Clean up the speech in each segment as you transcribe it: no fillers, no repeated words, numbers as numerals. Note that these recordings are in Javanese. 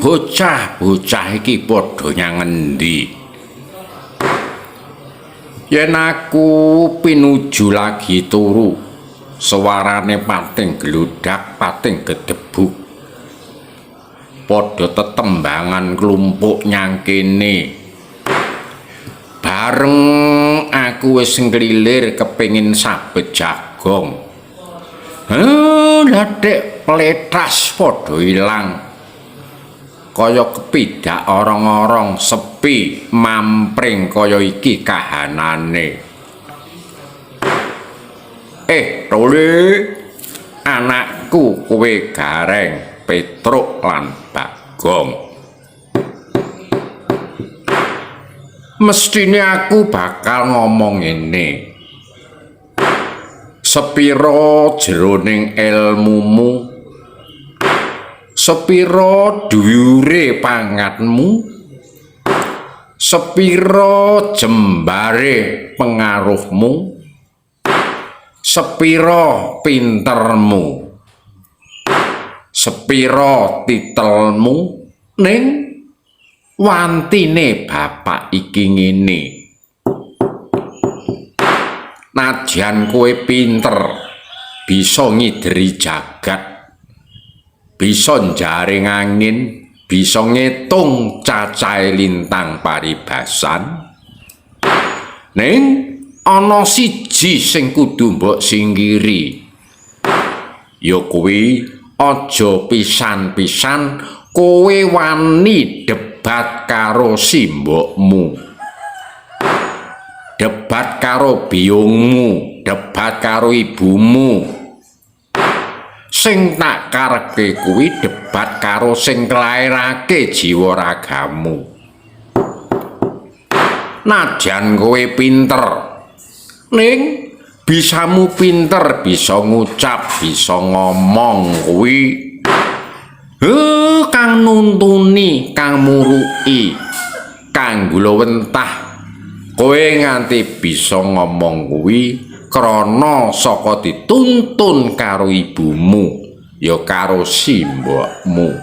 Bocah-bocah iki padha nyang endi? Yen aku pinuju lagi turu, suarane pating gludak, pating gedebuk. Padha tetembangan klumpuk nyang kene. Bareng aku wis nglilir kepengin sabet jagong. Heh, dik pletas padha ilang. Kaya kepidak orong-orong sepi mampring kaya iki kahanane. Tole, anakku kowe Gareng, Petruk lan Bagong. Mestine aku bakal ngomong ngene. Sepiro jroning elmumu, sepiro dhuwure pangatmu, sepiro jembare pengaruhmu, sepiro pintermu, sepiro titelmu, ning wantine bapak iki ngene. Najan kowe pinter, bisa ngideri jagat, bisa njaring angin, bisa ngitung cacahe lintang paribasan, ning ana siji sing kudu mbok singkiri, ya kuwi aja pisan-pisan kowe wani debat karo simbokmu, debat karo biyungmu, debat karo ibumu. Sing tak karepke kuwi debat karo sing nglairake jiwa ragamu. Najan kowe pinter, ning bisamu pinter, bisa ngucap, bisa ngomong kuwi, kang nuntuni, kang muruki, kang gulawentah kowe nganti bisa ngomong kuwi krana saka dituntun karo ibumu, ya karo simbokmu.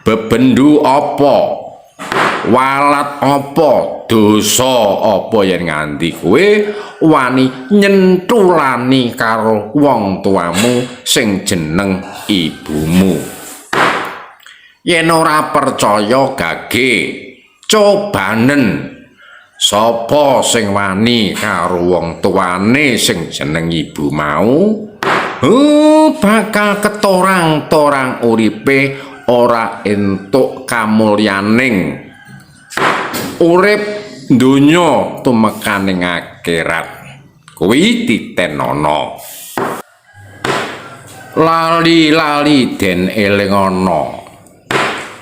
Bebendu apa, walat apa, dosa apa yen nganti kowe wani nyentulani karo wong tuamu sing jeneng ibumu. Yen ora percaya gage cobanen, sapa sing wani karo wong tuane sing jeneng ibu mau, bakal ketorang-torang uripe, ora entuk kamulyaning urip donya tumekaning akhirat. Kuwi titenono, lali-lali den elingono,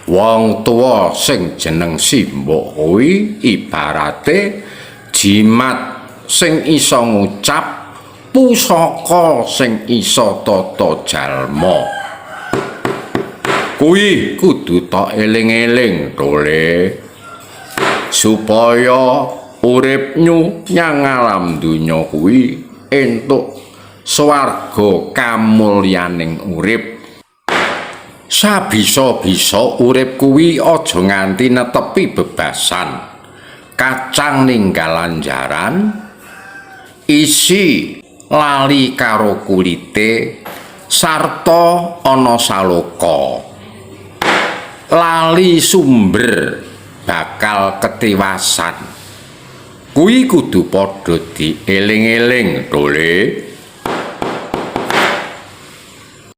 wong tuwa sing jeneng simbok kuwi ibarate jimat sing iso ngucap, pusaka sing iso tata jalma. Kuwi kudu tok eling-eling, Tole, supaya uripmu nyang alam donya kuwi entuk swarga kamulyaning urip. Sabisa-bisa urip kuwi aja nganti netepi bebasan, kacang ninggal lanjaran, isi lali karo kulite, sarta ana saloka lali sumber bakal ketiwasan. Kuwi kudu padha dieling-eling, Tole.